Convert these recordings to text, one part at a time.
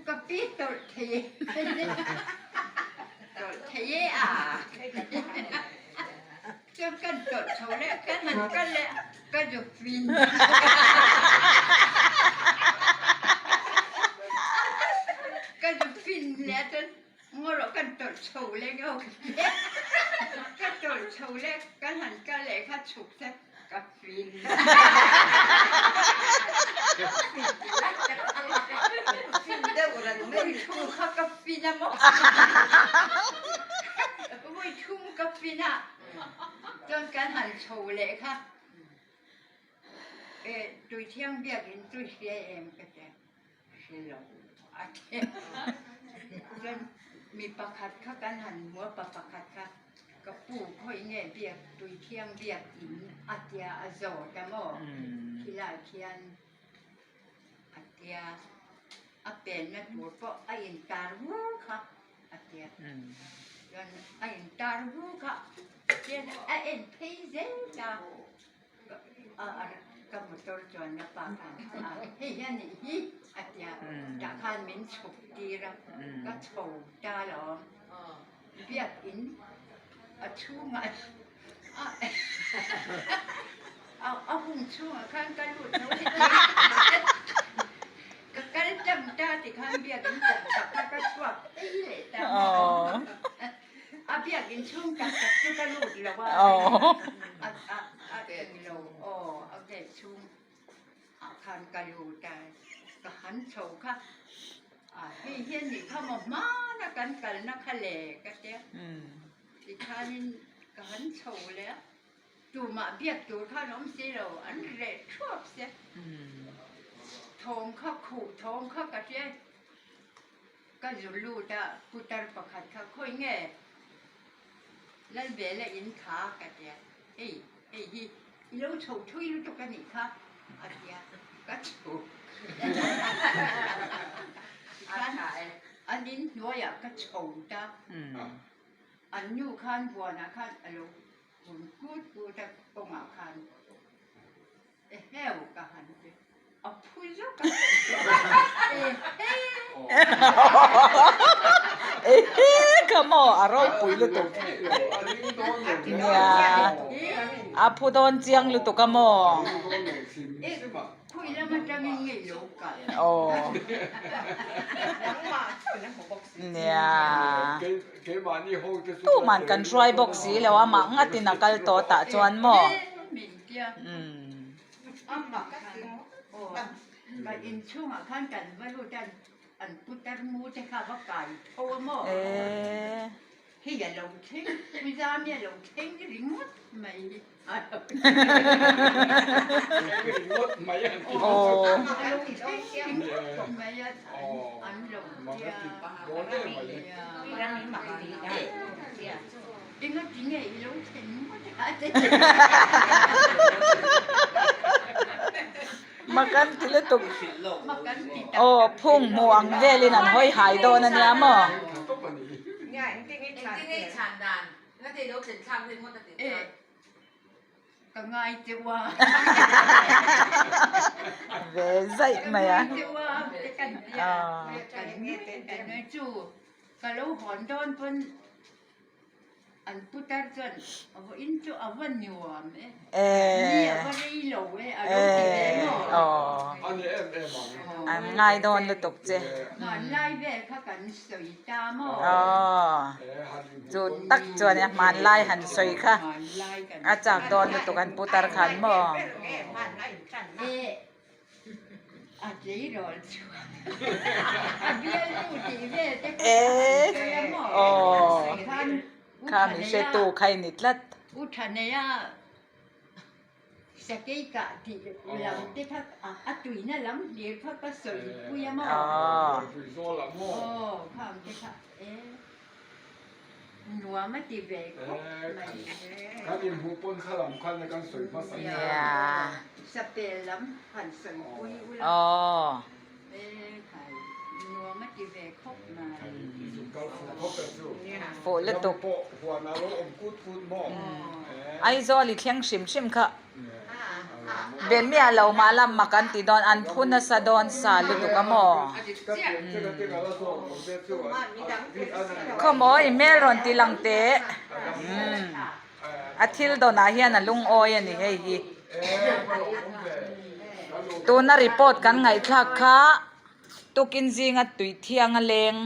Ka pi tawlh thei e. Tawlh thei e a. Chuan kan tawlh chho leh kan han kal leh ka zu fin. Ka zu fin leh chuan ngaw rawh kan tawlh chho leh nge aw ka ti a. Ka tawlh chho leh kan han kal leh kha chhuk se ka fin. Vui thum kha ka fin a maw? Vui thum ka fin a, chuan kan han chho leh kha Tuithiang biakinn chu hria em ka ti a, hre lo a ti a. Chuan mi pakhat kha kan han hmu a, pa pakhat kha ka pu khawi nge biak Tuithiang biakinn a tia a zawt a maw? Khilai khian a tia a penna tur pawh a intar vur kha a tia. Chuan a intar vur kha tian a en phei zel ta. Ka motor chuan a pa khan a hei hian nih hi a tia tah khan min chhuk tir a ka chho ta alawm biakin a chhungah a hung chhungah khan ka lut tho ka kal tlang ta tikhan biakin kawngka kha ka chhuak phei leh ta. A biakinn chhung tak tak chu ka lut lo a, a eng lo aw, a gate chhung ah khan ka lut a, ka han chho kha, a hei hian nih kha maw hmana kan kalna kha le ka tia, tikhanin ka han chho leh a, tumah biak tur khan awm si lo, an reh thuap sia, thawm kha khuh thawm kha ka hria. Ka zu lut a, putar pakhat kha khawi nge Lalbela in kha ka ti a, hei hei hi i lo chho thui lutuk a nih kha a ti a, ka chho tikhan an in hnuaiah ka chho ta, an nu khan huanah khan a lo kun kut kut a kawngah khan. Eheu ka han ti a phu zuk a Ehe ka maw a ropui lutuk nia a phu dawn chiang lutuk a maw. Aw nia tuman kan hruai bawk si lo a mah ngatin a kal tawh tah chuan maw. Makan ti lutuk aw phung hmuh ang velin an hawi hai dawn a nia maw. Ve zaih mai a. An putar chuan a va in chu a va nuam e, ni a va rei lo e a lo ti ve maw? Aw, an ngai dawn lutuk che. Hmanlai vel kha kan sawi ta maw? Aw, chu tak chuan e hmanlai han sawi kha a chak dawn lutuk an putar khan maw? E. A tleirawl chuan a bialnu tih vel te kha a han sawi a maw? Aw, kha mi hretu kha i ni tlat. U Thaneia sakei kah tih lam te kha a tuina lam hlir kha ka sawi pui a maw? Aw, khang te kha e. Nuam a ti ve khawp mai. Kan inhmuh pawn kha lam khan kan sawi hmasa nia. Sapel lam han sawi pui ula. Aw. E khai nuam a ti ve khawp mai. Fuh lutuk. Ram pawh huan a lo awm kut kut maw. Aizawl i thleng hrim hrim kha. Be miah lo mah la mak an ti dawn, an phu nasa dawn sa lutuk a maw? Khawmaw i hmel rawn ti lang teh. Umm a thil dawnah hian a lungawi a ni hei hi. Tuna report kan ngaihthlak kha tukin zinga tui thiang a leng.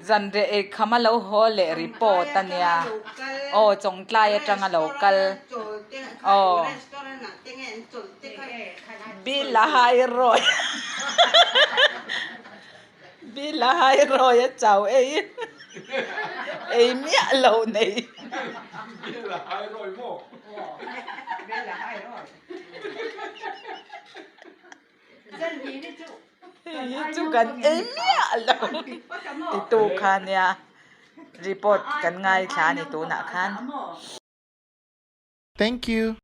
Zanriah ei kham a lo haw leh report a nia. Aw Chawngtlai atanga lo kal. Aw. Bill a hai rawi. Bill a hai rawi a chau ei. Ei miah lo nei. Bill a hai rawi maw? Bill a hai rawi. Hei chu kan ei miah lo titu kha nia report kan ngaithla a ni tunah khan. Thank you.